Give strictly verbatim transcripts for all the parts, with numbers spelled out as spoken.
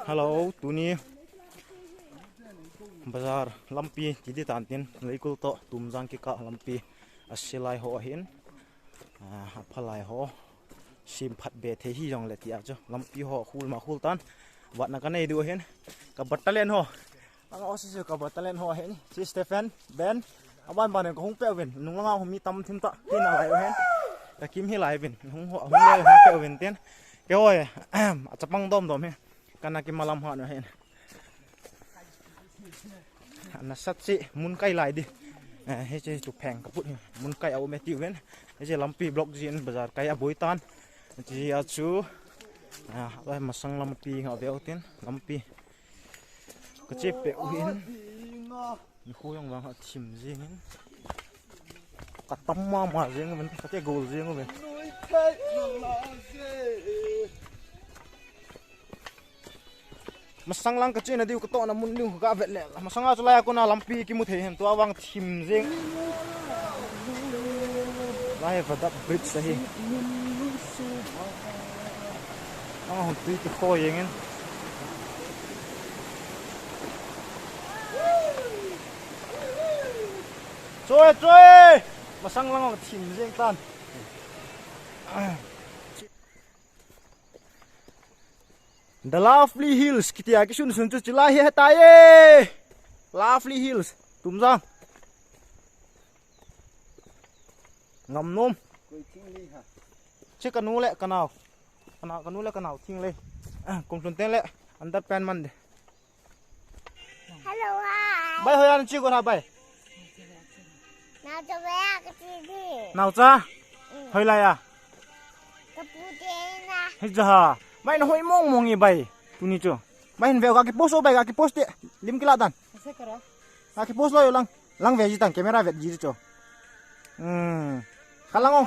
Hello, tuni bazar lampi ti di tan tin, Leikul to Tumjang kikah lampi asilai ho ahin, ah, aphalai ho, sim phat be thei hijongle tia chu, lampi ho khul ma khul tan, vatna kanei diu ahin, ka battalion ho, ang o si si ka battalion ho ahin, si Stephen, Ben, aban ban ka hung pe uvin, nung langa hung mi tam thim ta, tin alai uhin, ka kim hi lai uvin, hung ho, hung lai hung pe uvin tin, ke hoi, achapang dom dom hi. Kana kimalam ha no hen. Ana sat si mun kai lai di. Eh, hiche chu pheng ka put hi. Mun kai a um e ti ven. Hiche lampi block jin bazar kai a boi tan. Hiche a chu. Ah, lai masang lampi nga ve utin. Lampi. Ka che pe u hin. Ni khu jong vang a thim jing in. Ka tam mama jing ven. Ka te gol jing ven. Masang lang ka chena diu ka tohna mun diu ka vet le. Masang a chu lai a kona lampi kimu thei hen tua vang thim jing. Lai Vadap Bridge ahi. Ang hon tui ti kho jeng in. Choi, choi! Masang lang thim jing tan. The Lovely Hills, kitia kisun sun chu chilai hi hetai e. Lovely Hills, Tumjang. Ngam nom. Che kanu le kanao. Kanao, kanu le kanao thing le. Ah, kum sun ten le. Under pan man de. Hello, hi. Bai, hoi an chi ko na bai. Naocha bai a ka chi di. Naocha? Mm. Hoi lai a? Ka pu te na. Hei ja ha. Bai na hoi mong mong i bai. Tuni chu. Bai hin ve ka ki post o bai ka ki post te. Lim kila dan. Ase karo. Ka ki post lo yo lang. Lang ve ji tan camera ve ji chu. Hmm. Ka lang o.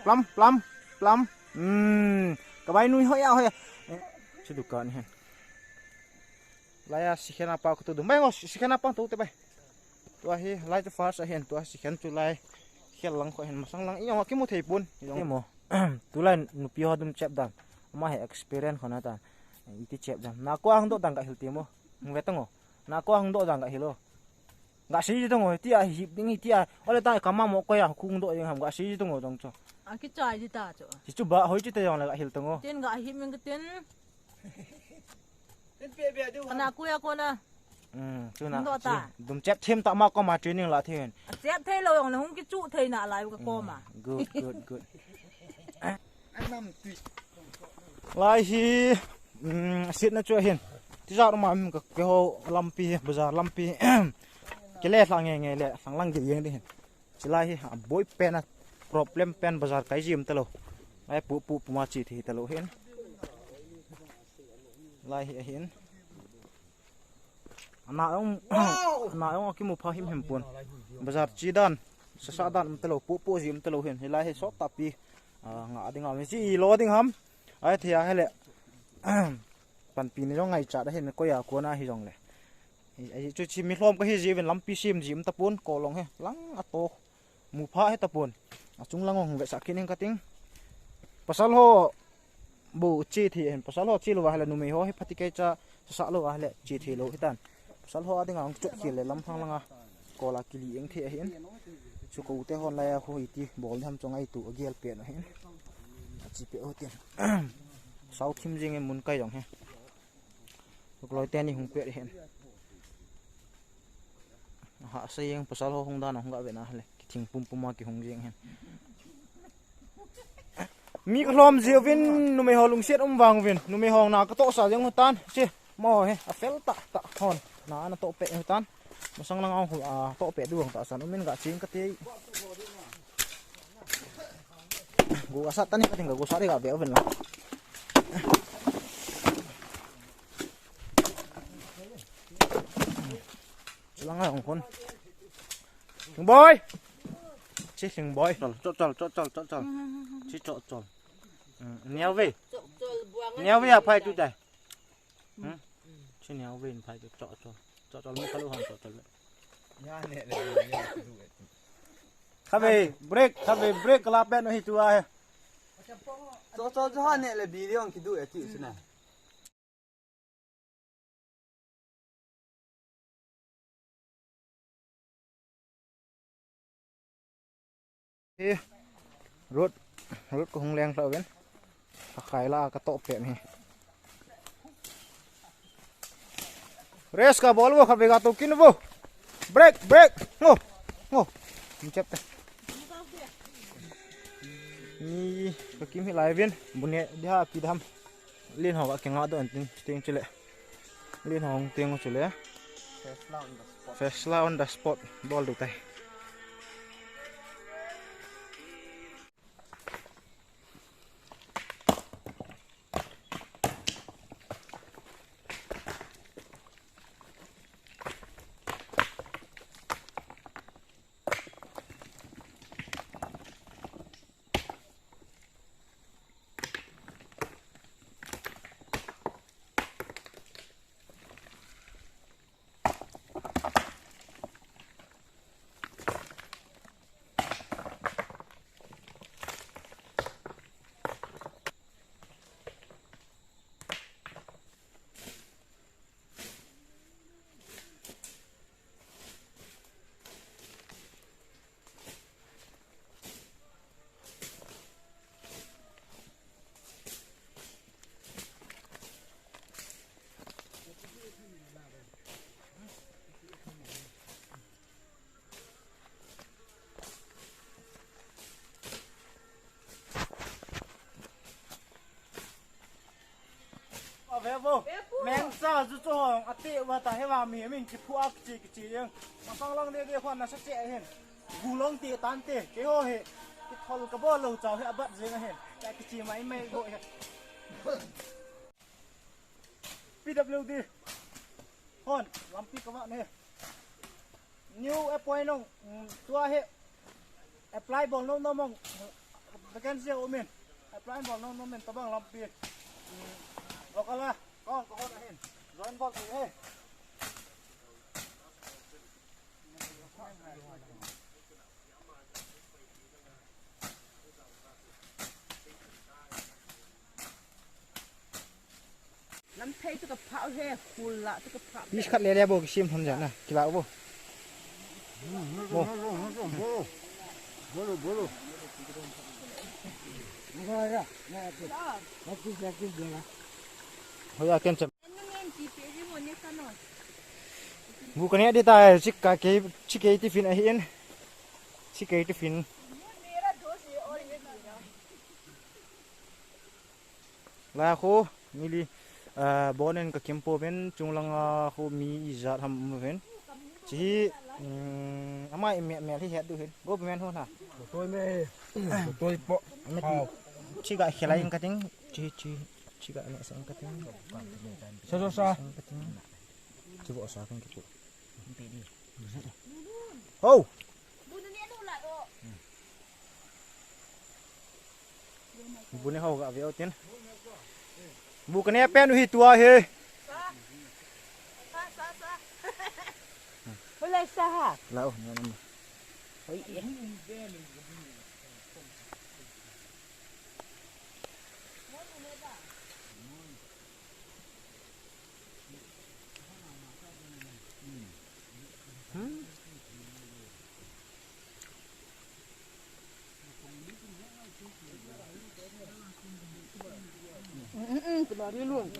Plum, plum, plum. Hmm. Ka bai nui hoi a hoi a. Eh, si dukan hen. Lai a sikhen a pa ko tu dum. Bai ngo sikhen a pa tu te bai. Tua hi lai chu first ahin tua sikhen chu lai. Khel lang kho hin masang lang i jong kimu thei pon. I jong mo. Tulai nupi ho dum chep dan. Ama hi experience khona tan. Iti chep dan. Na ko ang do dan ka hil ti mo. Hung ve tango. Na ko ang do dan ka hilo. Ga si ji tango. Ti a hip ding ti a. Ole ta kama mo ko ya khung do ding ham ga si ji tango dong cho. A ki chai ji ta cho. Ti chu ba hoi chi te jong la ga hil tango. Tin ga hip ming tin. Kana kuya kona. Hmm, chuna. Ndo ta. Dum chep them ta ma koma training la then. A chep thei lo jong le hung kichu thei na lai ka koma. Hmm, good, good, good. Anam tui. Lai hi, hmm, sit na chu hin. Ti ja ma min ka ke ho lampi, bazar lampi. Ke le hlang nge nge le, hlang lang ge yeng di hin. Chilai hi, a boi pen a problem pen bazar kai jim talo. Lai pu pu pu ma chi thi talo hin. Lai hi ahin. Ana ong, ana ong kimu pha him him pon. Bazar chi dan, sasa dan um talo, pu pu jim talo hin. Hilai hi sot tapi. Ah, nga ding ham, chi lo ding ham. Ai thia hele. Panpi ni jong ngai cha da hin ko ya ko na hi jong le. Ai chu chi mi hlom ka hi jivin lampi sim jim tapon ko long he. Lang a to. Mu pha he tapon. A chung lang ong ve sa kinin ka ting. Pasal ho bu chi thi hen. Pasal ho chi lo va hele numei ho he phati ke cha sa lo va hele chi thi lo hitan. Pasal ho ading ang chot khil le lam thang langa. Ko la kili eng thi ahin. Chu ko te hon la ya ho iti bol ham chong ai tu a gel pe na hin. A chi pe o tin. Sau thim jing e mun kai jong he. Loi teni hung pe hen. Ha, sa jeng pasal ho hung dan hung ga ve na le. Ki thing pum pum a ki hung jeng hen. Mi ka hlom ji uvin numei ho lungsiat um vang uvin. Numei ho na ka to sa jeng tan. Si, mo he, a fel ta, ta hon. Na, na to pe tan. Masang lang ang hu, a, to pe du ang ta san. Umin ga ching ka te. Gu asat tani ka ting ka gu sari ka be oven la. Lang ang kon. Boy. Chi sing boy. Chol, chol, chol, chol, chol, chol. Chi chol, chol. Niau ve. Niau ve a phai tu tai. Hmm? Chi niau ve phai tu chol, chol. Chol, chol, mi kalu han chol, chol. Khabe break, khabe break la pen hi tu a. Cho cho cho ha ne le bi liong ki du e ti sina. Eh, road, road ko hung leng lha ven. Ka khai la ka to pe ni. Race ka bol bo kha ve ka to kin bo. Break, break. Ngo. Ngo. Ni chep te. Ni ka kim hi lai vin. Bune dia pi dam. Lin ho ka kinga do an ting ting chule. Lin ho ting chule. First la on the spot. First la on the spot. Bol du tai. Ave vo. Ve pu. Mengsa ju chu hong ati uva ta, hiva mi min kiphua kichi kichi jeng. Masang lang de de khon nasa che hin. Gulong ti tante, keiho hi kithol ka bol lou chau hi abat jeng ahin. Ka kichi mai mai go hi. P W D. Hon, lampi ka va ne. New appoint nong, mm, tua hi apply bol nom nom mong, mm, vacancy a um in. Apply bol nom nom in tabang lampi. Mm, local a, kong ka hon ahin. Join bol ti he. Lamphei chu ka phah he, khul lah chu ka phah. Piece khat le le bo, kisim thon jana, kila bo. Bo. Bolo, bolo. Hoya ken chem. Bu ka ne di ta, chika ke, chike tiffin ahi in. Chike tiffin. La khu, mi li, ah, bon in ka kim pouvin, chunglang a khu mi ijat ham um uvin. Chi hi, um, ama i mel, mel hi het du hin. Go pi men ho na. Toi me. Toi po. Chi ga khelai in ka ting. Chi, chi, chi ga ne sa in ka ting. Sa, sa, sa. Chi vo sa kan ki pu. Ho! Bu ne ho ga ve o tin. Bu ka ne pen u hi tua hi. Hola sa ha. La o, ne ne. Hoi e.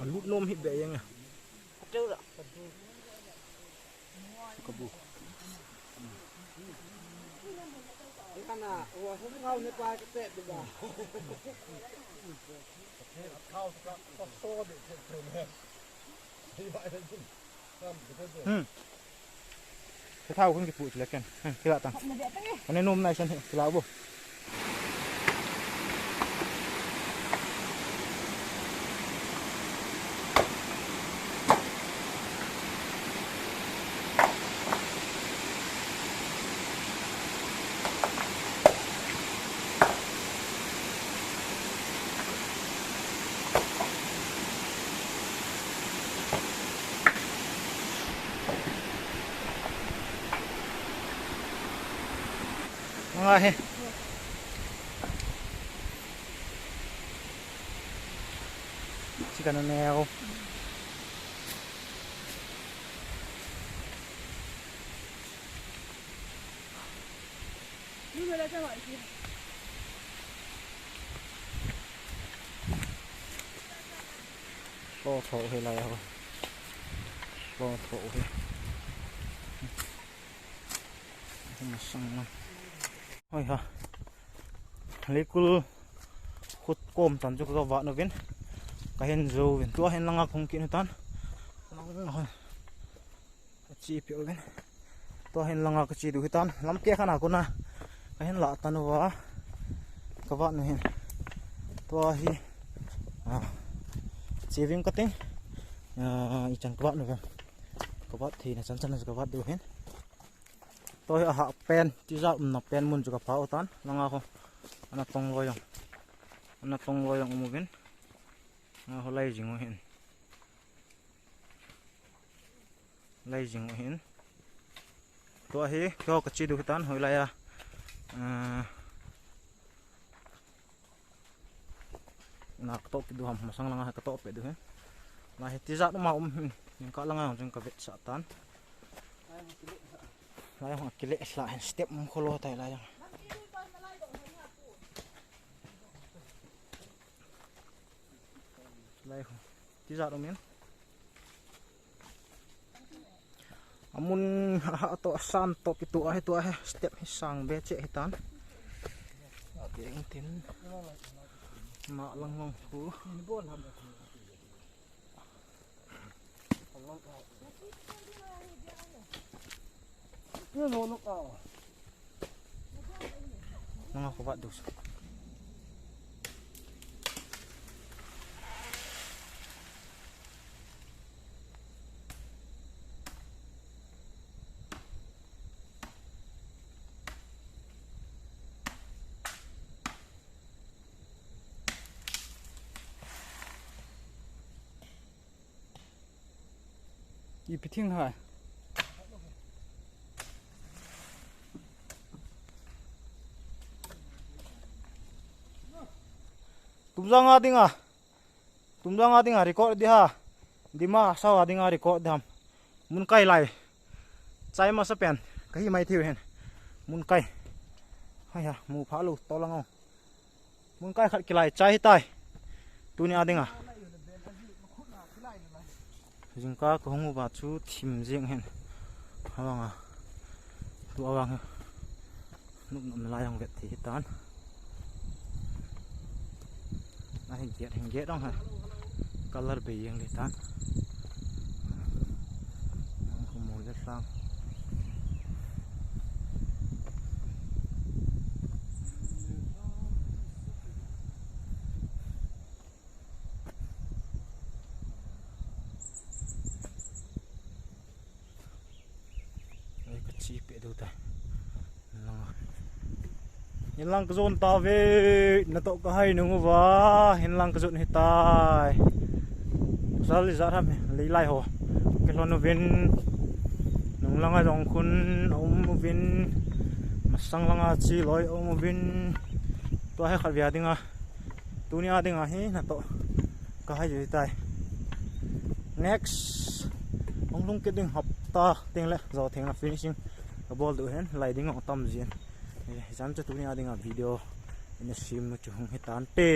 Alut nom hi be jeng a. Ka bu. Kana, wa hung ngau ne pa ka te ba. Hmm. Ka thau kun kipu chule ken. Hmm, kila tang. Ane nom nai san hi, kila bo. Nga he. Chika na neo. Ni mela cha wa ki. Lo tho hi lai ho. Lo tho hi. Masang na. Hoi ha. Leikul khut kom tan chu ka vat uvin. Ka hin jou uvin. Tua hin langa kong kin tan. Lang hoi. Ka chi pe uvin. Tua hin langa ka chi diu hitan. Lam ke khana kona. Ka hin la tan uva. Ka vat nu hin. Tua hi. Ah. Chi ving ka ting. Ah, i chan ka vat nu ve. Ka vat thei na chan chan ka vat diu hin. Tua hi a ha pen, tijat umna pen mun chu ka pha u tan. Langa ho. Ana tong lo jong. Ana tong lo jong um uvin. Langa ho lai jing u hin. Lai jing u hin. Tua hi, kio ka chi diu hitan, hoi lai a. Ah, na ka toh kit diu ham, masang langa ka toh pe diu hin. Na hi tijat um a um hin. Ning ka langa jong ka vetsah tan. Lai jong a kile sa hin step um kholo tai lai jong. Lai ho. Tijat um in. Amun ha to san to kitu ahi tu ahi step hi sang be che hitan. Ati eng tin. Ma lang lang hu. Nanga ko vat diu sa. Ipi thing hai. Tumjang a dinga. Tumjang a dinga record di ha. Dima sao a dinga record di ham. Mun kai lai. Chai masa pen. Ka hi mai thiu hin. Mun kai. Hai ha, mu pha lo to lang o. Mun kai khat kilai chai hi tai. Tuni a dinga. Jingkah ka hung uva chu thim jeng hin. Avang a. Tu avang hi. Nup nup na lai jong vet thei hitan. Ahin get, hin get jong ha. Color bei jeng le tan. Ang ko mo le sang. Ai, ka chi pe diu tai. Lang. Hinlang ka jon tave, natoh ka hai nung uva, hinlang ka jon hitai. Pasal ijat ham, lei lai ho. Ka lhon uvin, nung langa jong khun, a um uvin, masang langa chi loi, a um uvin. Tua hi khat via dinga. Tuni a dinga hi natoh ka hai jui tai. Next, hung lhung kit ding hapta teng le, jo theng le finishing ka bol diu hin, lai ding ong tam jin. Eh, jan chu tuni a dinga video in a sim nu chu hung hitan te.